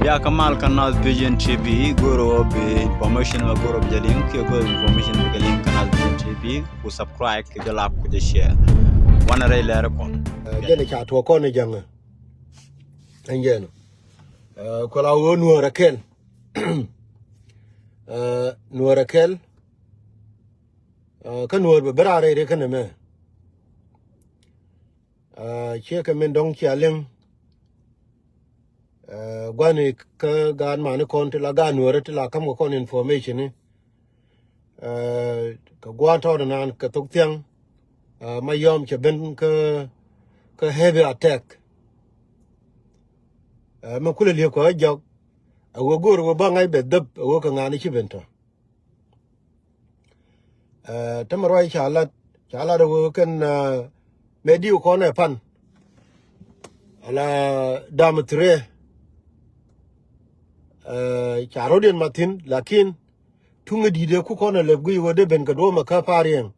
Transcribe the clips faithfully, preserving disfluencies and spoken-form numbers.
Ya kamal kä Naath Vision T V, go̱o̱r ɣöö bi information mɛ go̱o̱r ɣöö bi jɛ liŋ, kiɛ go̱o̱r information bi kɛ liŋ kä Naath Vision T V, ku subscribe, kɛ jɛ like, ku jɛ share. Wanɛ rɛy lɛr kɔn. Ɛ, jɛn ca tuɔk kɔn ɛ jaŋ. Ɛn jɛn. Ɛ, kuɛ la ɣöö Nuäär ɛ kɛl. Ɛ, Nuäär ɛ kɛl. Ɛ, kä Nuäär bɛ ben rɛy ri kä nɛmɛ. Ɛ, ciɛ kɛ min dɔ̱ŋ cia liŋ. Ɛ, gua̱ni kä gaat mani kɔn ti la gaat Nuäärä ti la ka̱m kɛ kɔn information ni. Ɛ, kɛ gua̱a̱n tɔɔt nan kɛ thok thiaŋ. Ɛ, Mayom cɛ ben kä, kä heavy attack. Ɛ, mɛ kulɛ liep kɛ jɔk. Ɛ, wee go̱o̱r wee ba ŋa̱c bɛ dhep, ɛ, wee kɛ ŋa̱ni ci ben tɔ. Ɛ, tämɛ ruac ca lat, ca lat ɛ wee kɛn, ɛ, mɛ diw kɔn ɛ pan. Ala dam thire. Ɛ, ca rɔ̱diɛn mathin, lakin tuŋ ɛ di̱t ɛ ku kɔn ɛ lɛp guiy wee dee ben kɛ duɔ̱ɔ̱mɛ kä Pariɛŋ.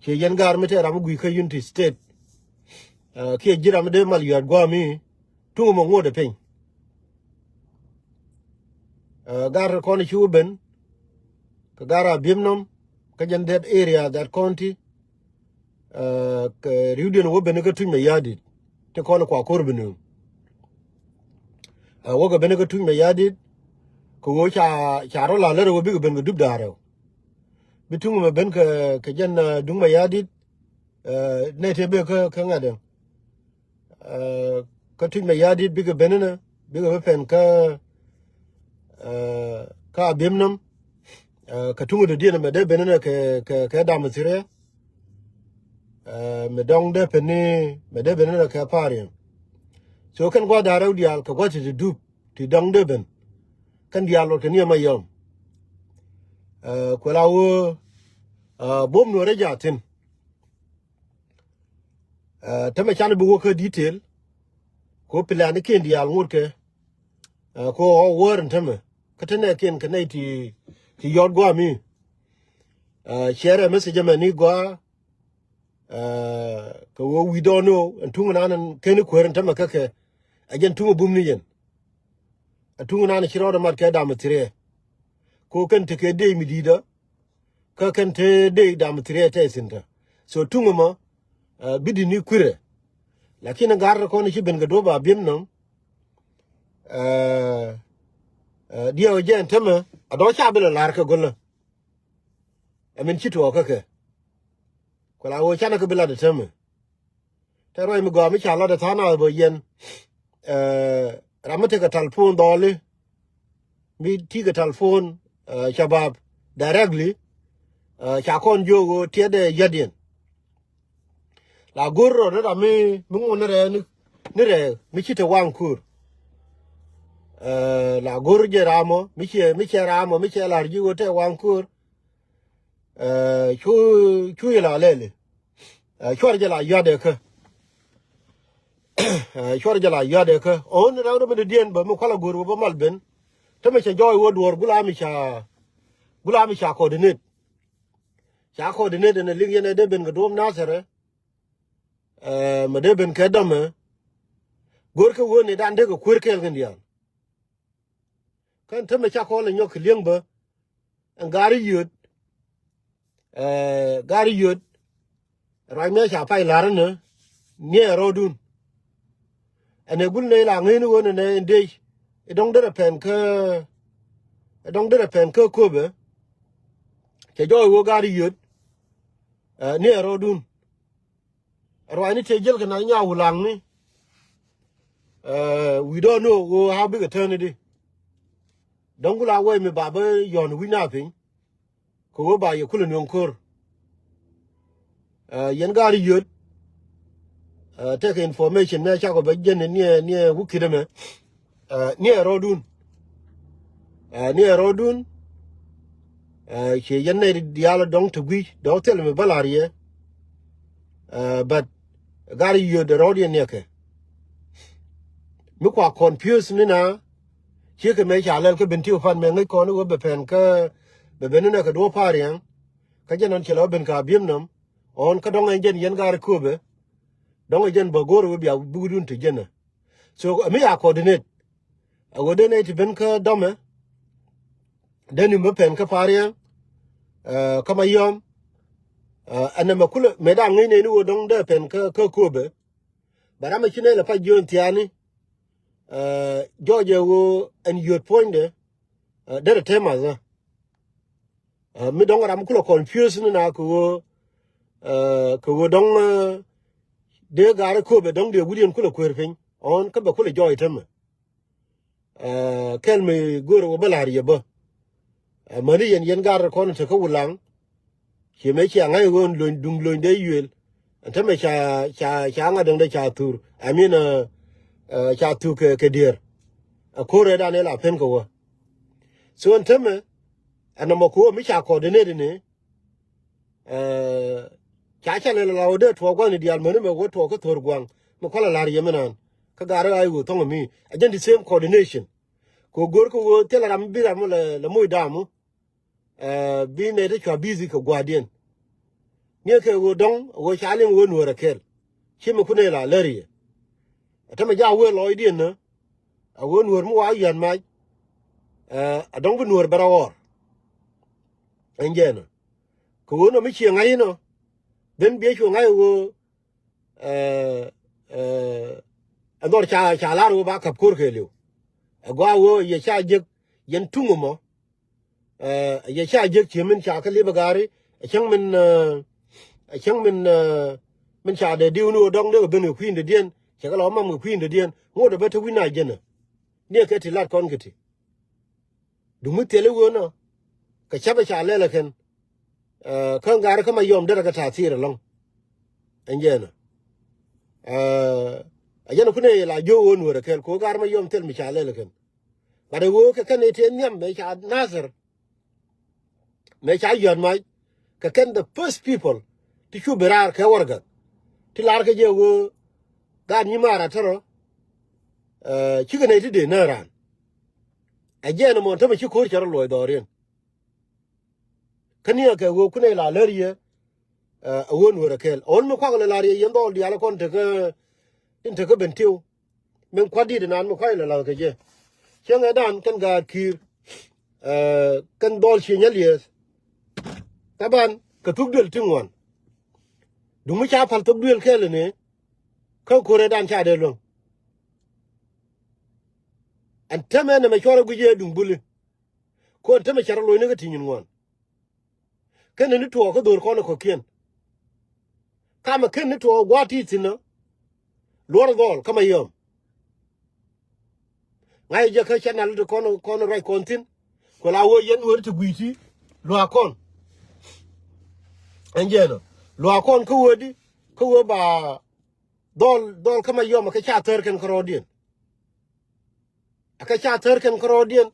Ciɛ yɛn gaar mi tɛɛr ram mi guiy kä Unity State. Ɛ, kiɛ ji̱ ram mi dee mal yuaat gua̱a̱mi. Tuŋ mɔ ŋuɔ̱t ɛ piny. Ɛ, gar kɔn ci wä ben kɛ gar a biemnɔm kä jɛn that area, that county. Ɛ, kɛ riwdiɛn wä ben kä Tuc Mayardit ti kɔn kua kor ben. Ɛ, wä kɛ ben kä Tuc Mayardit kɛ wä ca, ca rɔ la lär wä bikɛ ben kɛ dup da̱a̱r rɛw. Bi tuŋ mɛ ben kɛ, kɛ jɛn, ɛ, Duŋ Mayardit. Ɛ, nɛ te bek kä, kä ŋa̱t ɛ. Ɛ, kä Tuc Mayardit bikɛ ben inɛ, bikɛ ben pɛn kä, ɛ, kä a biemnɔm. Ɛ, kɛ tuŋ dɔ̱diɛn mɛ dee ben inɛ kɛ, kɛ, kɛ dam thire. Ɛ, mɛ dɔŋ dee peni, mɛ dee ben inɛ kɛ Pariɛŋ. So kɛn gua̱ da̱a̱r rɛw diaal kɛ gua̱ ti ti dup ti dɔŋ dee ben. Kɛn diaal luɔt kɛ ni ɛmɛ yɔm. Ɛ, kuɛ la wee, ɛ, buɔ̱m Nuäärä jaathin. Ɛ, tämɛ canɛ bi wä kä detail. Ko plan ni ken diaal ŋut kɛ. Ɛ, ko ɣɔw wäär in tämɛ kä te nɛ ken kɛ nɛy ti, ti yɔt guami. Ɛ, share message mɛ ni gua. Ɛ, kɛ wä wi̱i̱ dɔɔn ni ɣöö ɛn tuŋ nan ɛn ken kuäär in tämɛ kä kɛ. Ɛ jɛn tuŋ bum ni yɛn. Ɛ tuŋ nan ci rɔɔdɛ mat kɛ dam thiriɛ. Ko kɛn tekɛ dee mi di̱i̱dä. Kä kɛn te dee dam thiriɛ tɛ thin tä. So tuŋ ɛmɔ, ɛ, bi di ni kuirɛ. Lakin ɛ gar kɔn ci ben kɛ duɔ̱p a biemnɔm. Ɛ, ɛ, diɛw jɛ ɛn tämɛ a dɔ̱ ca bi lɛ la̱r kɛ gölä. Ɛ min ci tuɔɔk kä kɛ. Ku la ɣöö canɛ kɛ bi lat ɛ tämɛ. Te ruac mi gɔaa mi ca lat ɛ tha̱a̱ŋ nath bä yɛn. Ɛ, ram mi tekɛ talpon dhɔli. Mi tikɛ talpon, ɛ, cabab directly. Ɛ, ca kɔn jiök ɣöö tiɛtdɛ yätdiɛn. La go̱r rɔ ni ram mi, mi ŋun ni rɛɛ ni, ni rɛɛ mi ci te waŋ ko̱r. Ɛ, la go̱r jɛ ram ɔ, mi ciɛ, mi ciɛ ram ɔ, mi ciɛ la̱r ji̱ ɣöö te waŋ ko̱r. Ɛ, cu, cu yɛ la lɛli. Ɛ, cuar jɛ la yuat ɛ kä. Ɛ, cuar jɛ la yuat ɛ kä. Ɣän rɛw rɛ mi dee diɛn bä mi kual a go̱r wä bä mal ben. Te mi cɛ jɔɔy wä duɔr gula mi ca, gula mi ca coordinate. Ca coordinate ɛn ɛ liŋ yɛn ɛ dee ben kɛ duɔ̱m Nathɛrɛ. Ɛ, mɛ dee ben kɛ dɔmɛ. Go̱r kɛ wä ni dan dee kɛ kuer kɛɛl kɛn diaal. Kɛn te mi ca kɔn lɛ nyɔk kɛ liɛŋ bä. Ɛn gari yöt. Ɛ, gari yöt. Ruac mɛ ca pay la̱r ni niɛ rɔɔdun. Ɛn ɛ gul nɛy la ŋeni ɣöö nɛnɛ in dec ɛ dɔ̱ŋ derɛ pɛn kä, ɛ dɔ̱ŋ derɛ pɛn kä köpɛ. Cɛ jɔɔc ɣöö gari yöt. Ɛ, niɛ rɔɔdun. Ruacni tëë jiɛl kɛ nath nyaa wulaŋni. Ɛ, we don't know ɣöö how big a turn it is. Dɔ̱ŋ gula wee mi ba bä yɔ̱ɔ̱n wi̱c na piny. Kɛ ɣöö ba yɛ kulɛ nuɔ̱ŋ ko̱r. Ɛ, yɛn gaari yöt. Ɛ, tekɛ information mɛ cakɔ bɛ jɛn niɛ, niɛ wukit ɛmɛ. Ɛ, niɛ rɔɔdun. Ɛ, niɛ rɔɔdun. Ɛ, ciɛ yɛn nɛy diaal dɔ̱ŋ te gui̱c dɔ̱ŋ thil mi bä la̱r yɛ. Ɛ, but gaari yöt rɔɔd yɛn niɛkɛ. Mi kua confuse ni na. Ciekɛ mɛ ca lɛl kä ben ti pan mɛ ŋäc kɔn iwä bɛ pɛn kä bɛ ben inɛ kɛ duɔ̱ɔ̱p Pariɛŋ. Kä jɛn ɔn cɛ lɛ wä ben ka biemnɔm. Ɔn kä dɔ̱ŋ ɛn jɛn yɛn gaari kööbɛ. Dɔ̱ŋ ɛ jɛn bä go̱o̱r wä bia bukdun te jɛn ɛ. So mi ya coordinate. Ɛ ɣöö dee nɛy ti ben kä dɔmɛ, dee ni mi pɛn kä Pariaŋ, ɛ, kä Mayɔm, ɛ, ɛn nɛmɛ kulɛ mëë da̱a̱n ŋäc nɛy ni ɣöö dɔ̱ŋ dee pɛn kä, kä Kööbɛ. Bɛ ram ɛ ci nɛy lɛ pac jiön thiaani, ɛ, jɔɔc ɛ ɣöö ɛn yio̱t puɔ̱nydɛ, ɛ, derɛ tɛm athä. Ɛ, mi dɔ̱ŋ ram kulɛ confuse ni na kɛ ɣöö, ɛ, kɛ ɣöö dɔ̱ŋ, ɛ, dee gaari Kööbɛ dɔ̱ŋ dee wi̱diɛn kulɛ kueer piny. Ɣän kä bɛ kulɛ jɔɔc tämɛ. Ɛ, kɛl mi go̱o̱rɛ wä bä la̱r yɛ bä. Ɛ, mäni yɛn, yɛn gaari kɔn te kä Wulaŋ. Ciɛ mëë cia ŋa̱c ɣöö lony, duŋ lony dee yuëël. Ɛn tämɛ ca, ca, ca ŋa̱t däŋ dee ca thur. I mean, ɛ, ɛ, ca thur kɛ, kɛ dier. Ɛ ko̱rɛ dan ëë la pen kɛ wä. So ɛn tämɛ, ɛn nɔmɔ kɛ ɣöö mi ca coordinate ni, ɛ, ca ca lɛ la wä dee tuɔɔk gua̱n ni diaal mäni mɛ wä tuɔɔk kä thuɔ̱r gua̱a̱ŋ. Mi kualɛ la̱r yɛ mi naan. Kä gaari a i̱ ɣöö thɔ̱ŋ mi. Ɛ jɛn the same coordination. Kɛ ɣöö go̱o̱r kä ɣöö thilɛ ram mi bi ram mi lɛ, lɛ moc damu. Ɛ, bi nɛy ti cua busy kɛ gua̱a̱thdiɛn. Niɛ kɛ ɣöö dɔ̱ŋ, ɣöö ca liŋ ɣöö Nuäär ɛ kɛl. Ci mi kun ɛ la lär yɛ. Ɛ tämɛ jaak wee lɔcdiɛn nä. Ɛ ɣöö Nuäär mi wa yɔ̱a̱n mac. Ɛ, ɛ dɔ̱ŋ bi Nuäär bɛ rɔ ɣɔr. Ɛn jɛɛn ɔ. Kɛ ɣöö nɔ mi ciɛ ŋa̱c inɔ. Then biɛ cu ŋa̱c ɣöö, ɛ, ɛ, ɛn dhɔr ca, ca lar ɣöö ba käp ko̱r kɛɛliw. Ɛ gɔaa ɣöö yɛ ca jek yɛn tuŋ ɛmɔ. Ɛ, yɛ ca jek cië min ca kä lip ɛ gaari, ɛ cäŋ min, ɛ, ɛ cäŋ min, ɛ, min ca dee diw ni ɣöö dɔ̱ŋ dee kɛ ben kɛ kui̱ndädiɛn, cɛ kɛ la wä mam kɛ kui̱ndädiɛn, ŋot ɛ bä te wi̱c na jänä. Niɛ kɛ ti lat kɔn kɛ ti. Duŋ mi thil i̱ ɣöö nɔ, kɛ ca̱pɛ ca lɛl ɛ kɛn. Ɛ, kä gaari kä Mayɔm derɛ kɛ ta̱a̱ thiir ɛlɔ̱ŋ. Ɛn jɛɛn ɔ. Ɛ, ɛ jɛn ɔ kun ɛ la jiök ɣöö Nuäär ɛ kɛl, kɛ ɣöö gaari Mayɔm thil mi ca lɛl ɛ kɛn. But ɛ ɣöö kɛ kɛn ɛ tëë nhiam mëë ca Nathir. Mëë ca yɔ̱a̱t mac kɛ kɛn the first people ti cu bi raar kɛ warɛgak. Ti lar kɛ jɛ ɣöö gaat nyimaar a tärɔ. Ɛ, cikɛ nɛy ti dee nään raan. Ɛ jɛɛn ɛmɔ tämɛ ci ko̱r cɛ rɔ luɔc dhɔriɛn. Kä ni ɛ kɛ ɣöö kun ɛ la lär yɛ, ɛ, ɛ ɣöö Nuäär ɛ kɛl. Ɣän mi kuak lɛ lar yɛ yɛn dhɔl diaal kɔn tekä, tin tekä Bentiu. Min kua̱r di̱t inan mi kua̱c lɛ la̱th kɛ jɛ. Cäŋɛ dan kɛn gaat ki̱i̱r, ɛ, kɛn dhɔl cië nyä liɛth. Taban kɛ thuk duël ti ŋuan. Duŋ mi ca pal thok duël kɛl ni. Kä ko̱rɛ dan ca dee luäŋ. Ɛn tämɛ nɛmɛ cuarɛ guic yɛ duŋ buli. Kuɔn tämɛ cɛ rɔ lo̱cni kä ti nyin ŋuan. Kɛn ni tuɔɔk kä dho̱r kɔn ɛ kɔ̱kiɛn. Kamɛ kɛn ni tuɔɔk gua̱a̱th ti thi̱n ɔ. Luɔr dhɔl kä Mayɔm. Ŋa̱c jɛ kä channel ti kɔn, kɔn ruac kɔn thi̱n. Kuɛ la wee yɛn wee ti gui̱i̱c ti luaak kɔn. Ɛn jɛn ɔ luaak kɔn kä wee di, kä wee ba dhɔl, dhɔl kä Mayɔm ɛ kɛ ca thär kɛn kärɔɔdiɛn. Ɛ kɛ ca thär kɛn kärɔɔdiɛn.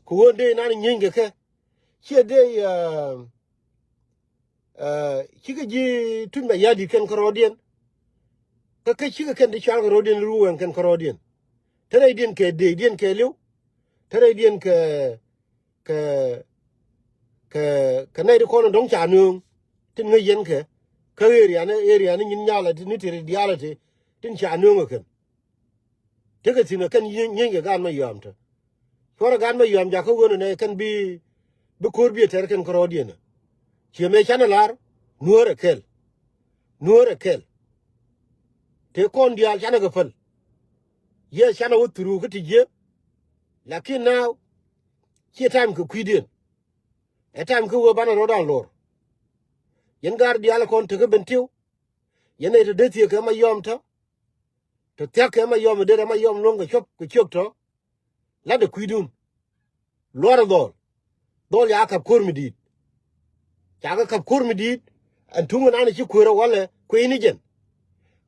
Kɛ wee dee inan nyieeny kɛ kɛ. Ciɛ dee, ɛ, ɛ, cikɛ ji̱ tuc mɛ ya̱di̱t kɛn kärɔɔdiɛn. Kä kä cikɛ kɛn ti cual kärɔɔdiɛn ru wɛŋ kɛn kärɔɔdiɛn. Te rɛydiɛn kɛ dee diɛn kɛ li̱w. Te rɛydiɛn kɛ, kɛ, kɛ, kɛ nɛy ti kɔn dɔ̱ŋ ca nööŋ. Tin ŋäc yɛn kɛ kä area ni, area ni nyin nyalɛ ti ni ti ri diaalɛ ti tin ca nööŋ ɛ kɛn. Tekɛ thi̱n ɛ kɛn nyieeny, nyieeny kɛ gaat Mayɔm te. Cuɔrɛ gaat Mayɔm jakä wen ɛ nɛ kɛn bi, bi ko̱r bi ɛ tɛr kɛn kärɔɔdiɛn ɛ. Ciɛ mëë canɛ lar, Nuäär ɛ kɛl. Nuäär ɛ kɛl. Tëë kɔn diaal canɛ kɛ päl. Yes, canɛ wä through kä ti jiɛ. Lakin now, ciɛ time kɛ kui̱diɛn. Ɛ time kä wee banɛ rɔ̱dan lor. Yɛn gaat diaal kɔn tekä Bentiu. Yɛn ɛ te dee thiee kɛ Mayɔm tɔ. Te thia̱k kɛ Mayɔm, dee rɛ Mayɔm luɔ̱ŋ kɛ cop kɛ ciök tɔ. Lat ɛ kui̱dun. Luɔrɛ dhɔl. Dhɔl ya kap ko̱r mi di̱i̱t. Ca kɛ kap ko̱r mi di̱i̱t. Ɛn tuŋ ɛn an ci kueer ɛ walɛ kui̱ni jɛn.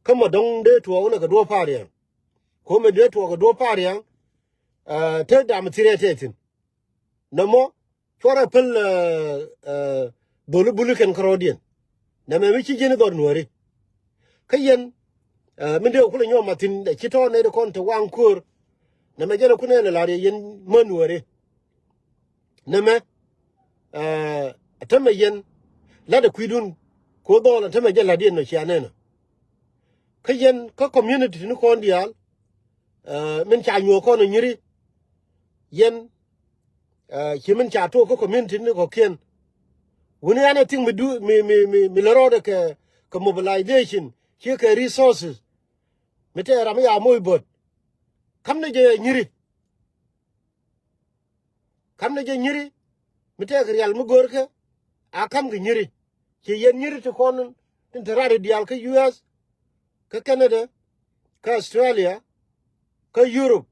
Kä mɔ dɔ̱ŋ dee tuɔɔk ni kɛ duɔ̱ɔ̱p Pariaŋ. Ko̱mɛ dee tuɔɔk kɛ duɔ̱ɔ̱p Pariaŋ. Ɛ, te dam thiriɛ te thi̱n. Nɔmɔ cuarɛ päl, ɛ, ɛ, dholi buli kɛn kärɔɔdiɛn. Nɛmɛ mi ci ji̱n dhɔr Nuääri. Kä yɛn, ɛ, min dee kulɛ nyuɔm mathin, ɛ, ci tɔ̱ nɛy ti kɔn te waŋ ko̱o̱r. Nɛmɛ jɛn ɛ kun ɛn ɛ la̱r yɛ yɛn mä Nuääri. Nɛmɛ, ɛ, tämɛ yɛn la̱tdɛ kui̱dun. Ko̱ dhɔl ɛ tämɛ jɛ la̱t yɛn nɔ cia nɛn ɔ. Kä yɛn kä community ni kɔn diaal, ɛ, min ca nyuɔ̱ɔ̱k kɔn ɔ nyiri. yɛn, eh, ci min ca tuɔɔk kä community ni kɔkiɛn. Wuni an a thing mi du mi mi mi mi lɛ rɔɔdɛ kɛ kɛ mobilization ci kɛ resources. Mi tɛ ram ya moc bot. Kam ni jɛ nyiri. Kam ni jɛ nyiri. Mi tɛ kɛ rial mi go̱o̱rkɛ a kam kɛ nyiri. Ci yɛn nyiri ti kɔn tin te rari diaal kä U S, kä Canada, kä Australia, kä Europe.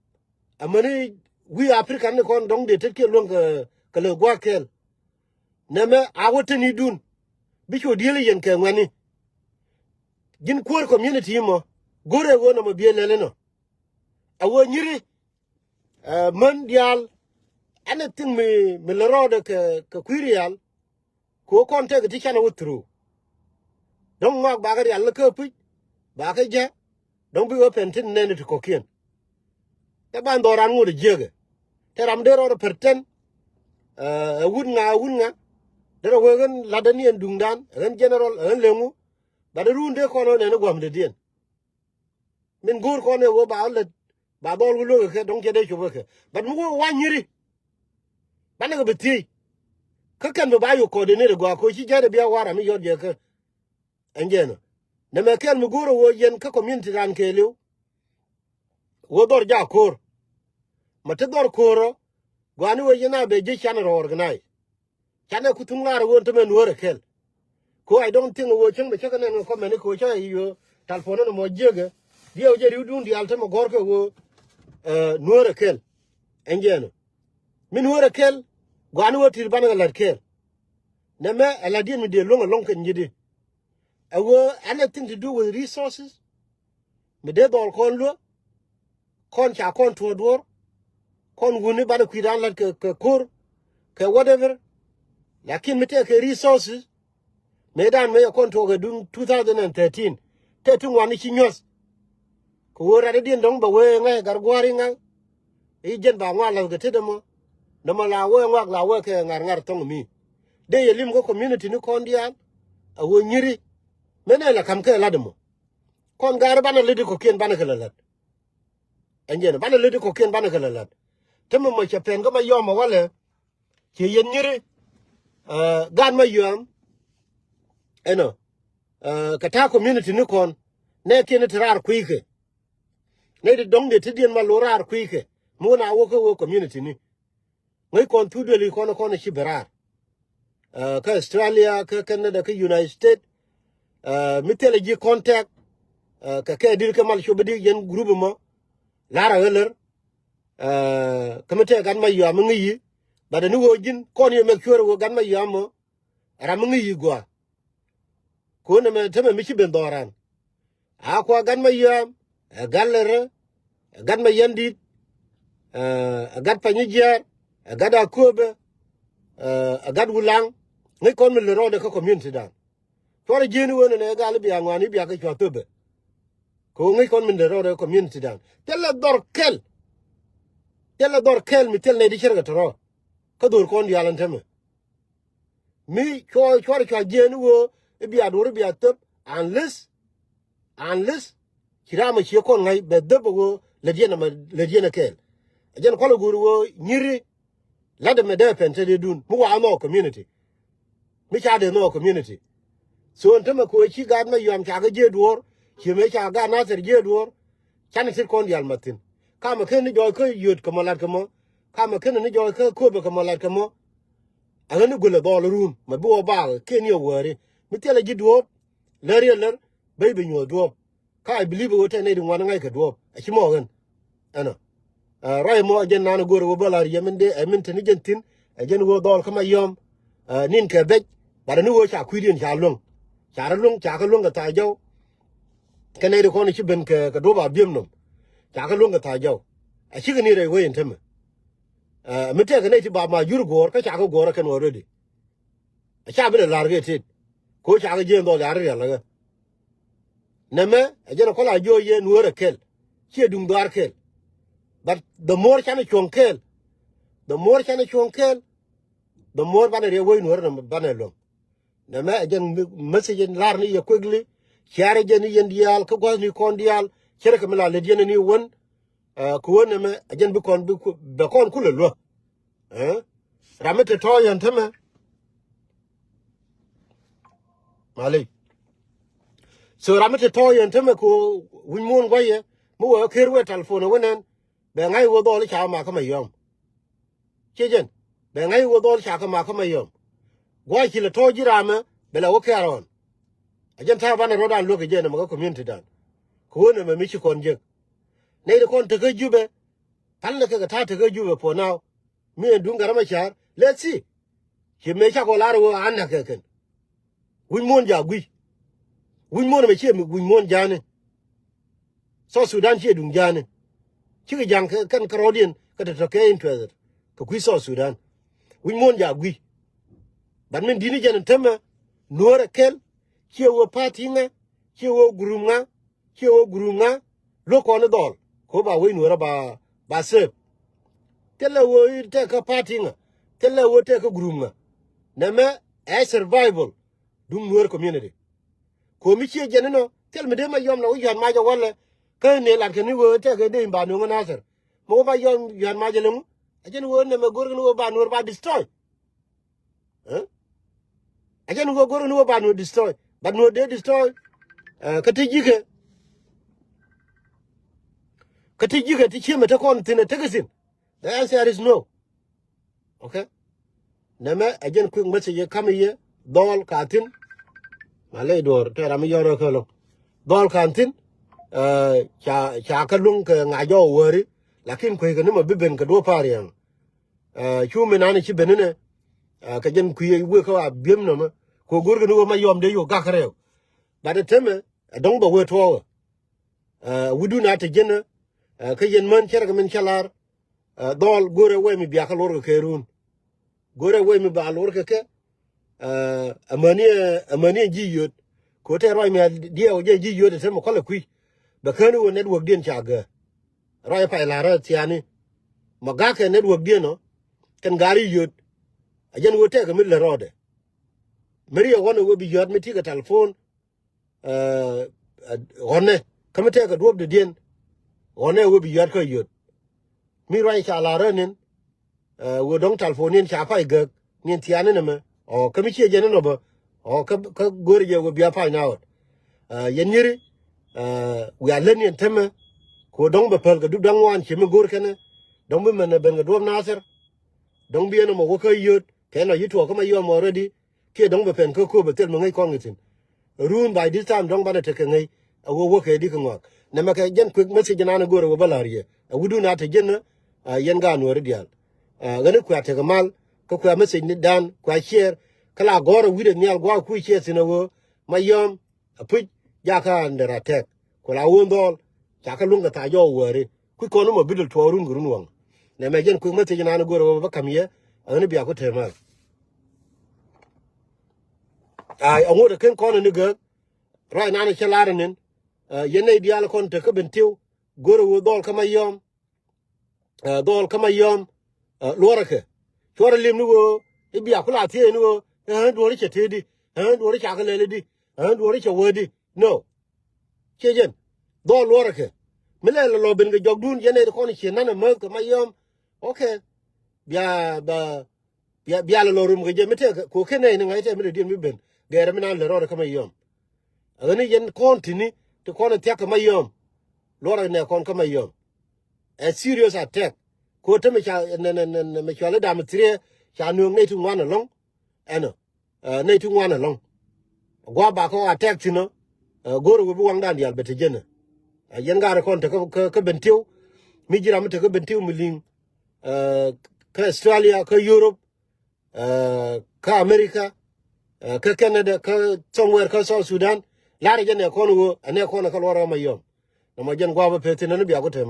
Amäni wi̱i̱ Africa ni kɔn dɔ̱ŋ dee tet kiɛ luäŋ kɛ kɛ lɛ gua̱a̱k kɛɛl. Nɛmɛ a wä teni dun bi cu dieli yɛn kɛ ŋuɛni. Ji̱n kuäär community mɔ go̱rɛ wä nɔmɔ biɛ lɛl inɔ. A wä nyiri, eh, män diaal. Anything mi mi lɛ rɔɔdɛ kɛ kɛ kui̱ rial. Kɛ ɣöö kɔn tëëkɛ ti canɛ wä through. Dɔ̱ŋ ŋɔak bakɛ rial ni kä puc bakɛ jɛ. Dɔ̱ŋ bi wä pɛn tin nɛn ti kɔ̱kiɛn. Tɛ ban dhɔran ŋot jiäkɛ. Tɛ ram dee rɔɔdɛ pɛr tɛn. Ɛ wut ŋa, ɛ wut ŋa. Derɛ wee ɣän latdä ni ɛn duŋdan, ɛ ɣän general, ɛ ɣän leŋu. Bat run dee kɔn ɣän ɛn ɛ gua̱mdädiɛn. Min go̱o̱r kɔn ɛ wee ba lät ba dhɔl wä luäk kɛ dɔ̱ŋ cɛ dee cop kɛ. Bat mi wä wa nyiri. Banɛ kɛ bi thiec. Kä kɛn bi ba yök coordinate gɔaa koci jɛn ɛ bia wara mi yɔt jɛ kä. Ɛn jɛn ɔ. Nɛmɛ kɛl mi go̱o̱r ɛ wä yɛn kä community ran kɛɛliw. Wä dhɔr ja ko̱r. Ma ti dhɔr ko̱r ɔ. Guani wä yɛn a bɛ ji̱ can rɔ organize. Canɛ ku thuŋ lar ɣöö tämɛ nuäärä kɛl. Ko I don't think ɣöö cäŋ bɛ cä kɛ nɛn kɛ kɔmɛni ko cä i̱ ɣöö talpon ni mɔ jiäkɛ. Diɛw jɛ ri̱wdun diaal tämɛ gɔ̱rkɛ ɣöö, eh, nuäärä kɛl. Ɛn jɛɛn ɔ. Mi nuäärä kɛl gua̱a̱ni ɣöö ti̱t banɛ kɛ la̱t kɛɛl. Nɛmɛ ɛ la̱tdiɛn mi dee luäŋ ɛlɔ̱ŋ kɛn ji̱di. Ɛ ɣöö anything to do with resources. Mi dee dhɔl kɔn luäk. Kɔn ca kɔn tuɔɔk duɔ̱ɔ̱r. Kɔn wuni banɛ kui̱dan la̱t kɛ kɛ ko̱r kɛ whatever. Lakin mi tɛk kɛ resources. Mëëdan mëë yɛ kɔn tuɔɔk kɛ duŋ two thousand and thirteen. Tɛk ti ŋuan i̱ ci nyuɔ̱th. Kɛ ɣöö rat i̱diɛn dɔ̱ŋ bɛ wee ŋa̱c ɛ gar gua̱a̱r i̱ ŋa̱c. I̱ jɛn ba ŋuan la̱th kɛ tetdä mɔ. Nɔmɔ la wee ŋuak la wee kɛ ŋa̱r ŋa̱r thɔ̱ŋ mi. Dee yɛ lim kä community ni kɔn diaal. A ɣöö nyiri. Mëë nɛ la ka̱m kɛ la̱t ɛmɔ. Kɔn gaari banɛ lät i̱ kɔ̱kiɛn banɛ kɛ la la̱t. Ɛn jɛn banɛ lät i̱ kɔ̱kiɛn banɛ kɛ la la̱t. Te mi mɔ cɛ pɛn kä ma yɔm ɛ walɛ. Ci yɛn nyiri. Ɛ, gaat ma yɔm. Ɛnɔ. Ɛ, kɛ ta̱a̱ community ni kɔn. Nɛ kiɛn i̱ ti raar kui̱kɛ. Nɛ ti dɔ̱ŋ dee ti diɛn ma lo̱r raar kui̱kɛ. Mi wä na wä kä wä community ni. Ŋäc kɔn thuk duëli kɔn kɔn ci ben raar. Ɛ, kä Australia, kä Canada, kä United States. Ɛ, mi thilɛ ji̱ contact. Ɛ, kɛ kɛ di̱t kɛ mal cop bi di̱k yɛn group mɔ. Lar a ɣä lär. Ɛ, kä mi tɛk gat ma yɔam mi ŋi̱c yi. Bat ani ɣöö ji̱n kɔn yɛ mɛk cuäär ɣöö gat ma yɔam mɔ. Ram mi ŋi̱c yi gɔaa. Ko̱n ɛmɛ tämɛ mi ci ben dhɔran. A kua gat ma yɔam, ɛ gat lɛ rɛ, ɛ gat ma yɛn dit, ɛ gat panyi jiɛɛr, ɛ gat a kööbɛ, ɛ gat wulaŋ. Ŋäc kɔn mi lɛ rɔɔdɛ kä community dan. Cuarɛ jieni wen ɛnɛ gal i̱ bia ŋuani bia kɛ cua thöbɛ. Kɛ ɣöö ŋäc kɔn mi lɛ rɔɔdɛ kä community dan. Thilɛ dhɔr kɛl. Thilɛ dhɔr kɛl mi thil nɛy di cärkɛ tɔ̱rɔ̱. Kä dho̱r kɔn diaal ɛn tämɛ. Mi cuɔ cuarɛ cua jiɛɛn i̱ ɣöö i̱ bia duɔ̱r i̱ bia thöp unless, unless ci ram a cie kɔn ŋa̱c bɛ dhöp a ɣöö lät yɛn ɛmɛ lät yɛn ɛ kɛɛl. Ɛ jɛn kualɛ go̱o̱r ɣöö nyiri la̱t ɛmɛ dee pɛn te dee dun mi wa nhɔk community. Mi ca dee nhɔk community. So ɛn tämɛ kɛ ɣöö ci gaat ma yɔam ca kɛ jiee duɔ̱ɔ̱r ci mëë ca gaat Nathir jiee duɔ̱ɔ̱r. Canɛ tet kɔn diaal mat thi̱n. Kamɛ ken ni jɔɔc kä yöt kɛ mɔ lat kɛ mɔ. Kamɛ ken ni jɔɔc kä kööbɛ kɛ mɔ lat kɛ mɔ. Aɣän ni guilɛ dhɔɔl run mɛ bi wä baak ken ni ɛ wääri mi thilɛ ji̱ duɔ̱ɔ̱p. Lär yɛ lär bey bi nyuɔ̱th duɔ̱ɔ̱p. Ka I believe ɣöö tɛn nɛy ti ŋuan ŋa̱ckɛ duɔ̱ɔ̱p a ci mɔ ɣän. Ɛnɔ. Ɛ, ruac mɔ ɛ jɛn nan ɛ go̱o̱r ɛ wä bä la̱r yɛ min dee ɛ min te ni jɛn thi̱n. Ɛ jɛn ɣöö dhɔɔl kä ma yɔm. Ɛ, nin kɛ bɛc bat ɛ ni ɣöö ca kui̱diɛn ca luäŋ. Ca rɔ luäŋ ca kɛ luäŋ kɛ tha̱a̱c jɔw. Kɛ nɛy ti kɔn ci ben kɛ kɛ duɔ̱p a biëm nɔm. Ca kɛ luäŋ kɛ tha̱a̱c jɔw. Ɛ cikɛ ni rɛy wec ɛn tämɛ. Ɛ, mi tɛkɛ nɛy ti ba ma jur guɔ̱ɔ̱r kä ca kɛ guɔ̱ɔ̱r ɛ kɛn already. A ca bi lɛ la̱r kɛ tet. Ko ca kɛ jieen dhɔl ya̱r rial ɛ kɛ. Nɛmɛ ɛ jɛn ɛ kɔl a jiɔ yɛ nuäär ɛ kɛl. Ciɛ duŋ dhɔaar kɛl. But the more canɛ cuɔ̱ŋ kɛɛl, the more canɛ cuɔ̱ŋ kɛɛl, the more banɛ riɛ wec nuäär nɛ banɛ luäŋ. Nɛmɛ ɛ jɛn message in lar ni yɛ quickly. Ciarɛ jɛn ni yɛn diaal kä gua̱th ni kɔn diaal. Cärɛ kɛ mi la lät yɛn ni wän. Ɛ, kɛ ɣöö nɛmɛ a jɛn bi kɔn bi ku-, bɛ kɔn kulɛ luäk. Ɛ? Ram mi te tɔ̱ yɛn tämɛ. Maley. So ram mi te tɔ̱ yɛn tämɛ kɛ ɣöö wi̱c muɔ̱ɔ̱n gua̱yɛ mi wee ker wee telephone wä nɛn. Bɛ ŋa̱c wä dhɔl ca ma kä Mayɔm. Ciɛ jɛn. Bɛ ŋa̱c wä dhɔl ca kä ma kä Mayɔm. Gua̱c ci lɛ tɔ̱ ji̱ ramɛ bɛ lɛ wä kɛ̈r ɣɔn. A jɛn ta̱a̱ banɛ rɔ̱dan luäk kɛ jɛn ɛmɛ kä community dan. Kɛ ɣöö nɛmɛ mi ci kɔn jek. Nɛy ti kɔn tekä Jubɛ. Pal ni kɛ kɛ ta̱a̱ tekä Jubɛ for now. Mi ɛn duŋ Gat Macar. Let's see. Ci mëë cakɔ lar ɣöö an näk kɛ kɛn. Wi̱c muɔ̱ɔ̱n jaak gui̱. Wi̱c muɔ̱ɔ̱n ɛmɛ ciɛ mi wi̱c muɔ̱ɔ̱n ja̱a̱ni. South Sudan ciɛ duŋ ja̱a̱ni. Cikɛ ja̱ŋ kɛ kɛn kärɔɔdiɛn kä te tɔ̱ kɛ interest kɛ kui̱ South Sudan. Wi̱c muɔ̱ɔ̱n jaak gui̱. But min di̱t ni jɛn tämɛ Nuäär ɛ kɛl ciɛ wä party ŋa, ciɛ wä group ŋa, ciɛ wä group ŋa, luäk kɔn i̱ dhɔl kɛ ɣöö ba wec Nuäärä ba, ba save. Thilɛ ɣöö i̱ tɛk kä party ŋa, thilɛ ɣöö tɛk kä group ŋa. Nɛmɛ ɛ survival duŋ Nuäär community. Kɛ ɣöö mi ciɛ jɛn inɔ thil mi dee Mayɔm na wä Yuan Mac ɛ wälɛ. Kä ni lat kɛ ni ɣöö tɛk kɛ dee in ba nuɔ̱ŋ ɛ Nathir. Mi wä Mayɔm Yuan Mac ɛ läŋu. A jɛn ɣöö nɛmɛ go̱r kɛ ni ɣöö ba Nuäär ba destroy. Ɛ? A jɛn ɣöö go̱r ni wä ba Nuäär destroy. But Nuäär dee destroy. Ɛ, kä ti ji̱kɛ. Kä ti ji̱kɛ ti ciemɛ te kɔn thi̱n ɛ tekɛ thi̱n. The answer is no. Okay? Nɛmɛ a jɛn quick message ɛ ka̱m i̱ yɛ dhɔl ka thi̱n. Ma ley duɔ̱ɔ̱r tɛ ram mi yɔr ɛ kä lo̱ŋ. Dhɔl ka thi̱n. Ɛ, ca, ca kä luŋ kɛ ŋa̱c jɔw wäri. Lakin kueckɛ ni ma bi ben kɛ duɔ̱ɔ̱p pa̱a̱r yɛn. Ɛ, cu mi nani ci ben inɛ. Ɛ, kɛ jɛn kui̱ wëë kä a bi̱em nɔmä. Kɛ go̱rkɛ ni wä Mayɔm dee yo̱k gak rɛw. But ɛ temɛ ɛ dɔ̱ŋ bɛ wee tuɔɔkɛ. Ɛ, wi̱dun a te jiɛn ɛ, ɛ, kä yɛn män cärɛ kɛ min cä lar. Ɛ, dhɔl go̱rɛ wee mi biakä luɔrkɛ kɛ run. Go̱rɛ wee mi ba luɔrkɛ kɛ. Ɛ, amäni ɛ, amäni ɛ ji̱ yöt. Kɛ ɣöö tɛɛr ruac mi a diɛɛw jɛ ji̱ yöt ɛ temɛ kɔlɛ kui̱. Bɛ käni ɣöö network diɛn ca gäär. Ruac pay la̱rä thiaani. Ma ga̱kɛ network diɛn ɔ kɛn ga̱r i̱ yöt. A jɛn ɣöö tɛkɛ mi lät rɔɔdɛ. Mi riɛk ɣɔn ɛ ɣöö bi yöt mi ti̱kɛ telephone. Ɛ, ɛ, ɣɔnɛ kä mi tɛkɛ duɔ̱ɔ̱p dee diɛn. Ɣɔnɛ ɣöö bi yöt kä yöt. Mi ruac ca la̱rä ni̱n. Ɛ, ɣöö dɔ̱ŋ telephone ni̱n ca pay gäk ni̱n thiaani nɛmɛ. Ɔ, kä mi ciɛ jɛn inɔ bä. Ɔ, kä, kä go̱o̱rɛ jɛ ɣöö bia pay na ɣöt. Ɛ, yɛn nyiri. Ɛ, wiaa lät ni̱n tämɛ. Kɛ ɣöö dɔ̱ŋ bɛ päl kɛ dup da̱ŋ ŋuan ci mi go̱o̱r kɛnɛ. Dɔ̱ŋ bi mɛn ɛ ben kɛ duɔ̱ɔ̱p Nathir. Dɔ̱ŋ bi ɛn ɛmɔ wä kä yöt kɛ nɔ yi tuɔɔk kä Mayɔm already. Kiɛ dɔ̱ŋ bɛ pɛn kä kööp ɛ thil mi ŋäc kɔn kɛ thi̱n. Run by this time dɔ̱ŋ banɛ tekɛ ŋäc. A wä wä kɛ di kɛ ŋɔak. Nɛmɛ kɛ jɛn quick message nan ɛ go̱o̱rɛ wä bä la̱r yɛ. A wi̱dun a te jiɛn ɛ, a, yɛn gaat Nuääri diaal. A, ɣän i̱ kua tekɛ mal kä kua message ni dan kua share. Kä la gɔ̱rɛ wi̱dɛ nhial gua̱a̱k kui̱ share thi̱n a wä Mayɔm. A puc jakä under attack. Ku la wun dhɔl ca kä luŋ kɛ thac jɔw wäri. Kui̱ kɔn mɔ bidil tuɔɔk run kɛ run waŋ. Nɛmɛ jɛn kui̱ message nan go̱rɛ wä bä ka̱m yɛ. Aɣäni bia ku tɛmä. Ay, aŋot ɛ ken kɔn ni gääk. Ruac nan cä lar nin. Ɛ, yɛn nɛy diaal kɔn te kä Bentiu. Go̱rɛ wä dhɔl kä Mayɔm. Ɛ, dhɔl kä Mayɔm. Ɛ, luɔrɛ kɛ cuɔrɛ lim ni ɣöö i̱ bia ku la thiee ni ɣöö, ɛ, duɔ̱ɔ̱ri cɛ tëëdi, ɛ, duɔ̱ɔ̱ri ca kɛ lɛli di, ɛ, duɔ̱ɔ̱ri cɛ wee di. No. Ciɛ jɛn dhɔl luɔrɛ kɛ mi lɛ lɔ lɔ ben kɛ jɔkdun yɛn ɛ ti kɔn i̱ ciɛ nanɛ mäth kɛ Mayɔm. Okay. Bia bia bia bia lɛ lɔ rum kɛ jɛ mi tɛk kɛ kɛ nɛy ni ŋa̱c tɛk mi lɛ diɛn mi ben gɛɛrɛ mi nan lɛ rɔɔdɛ kä Mayɔm. Ɛ ɣän i̱ yɛn kɔn ti̱ni ti kɔn i̱ thiak kɛ Mayɔm. Luɔrɛ nɛ kɔn kä Mayɔm. Ɛ serious attack. Ko te mi ca nɛ nɛ nɛ nɛ mi cɔal i̱ dam thiriɛ ca nööŋ nɛy ti ŋuan ɛlɔ̱ŋ. Ɛnɔ. Ɛ, nɛy ti ŋuan ɛlɔ̱ŋ. Gua̱a̱ bakɔ attack thi̱n ɔ. Ɛ, go̱o̱rɛ wee bi waŋdan diaal bɛ te jɛn ɛ. Ɛ, yɛn gaat ɛ kɔn te kä kä Bentiu. Mi ji̱ ram mi te kä Bentiu mi li̱ŋ. Ɛ, kä Australia, kä Europe. Ɛ, kä America. Ɛ, kä Canada, kä somewhere, kä South Sudan. La̱rä jɛ nɛ kɔn ɣöö ɛ nɛ kɔn ɛ kä luɔrɛ ɣä Mayɔm. Nɔmɔ jɛn gua̱a̱ bä peth thi̱n ɛn bia ku tɛm.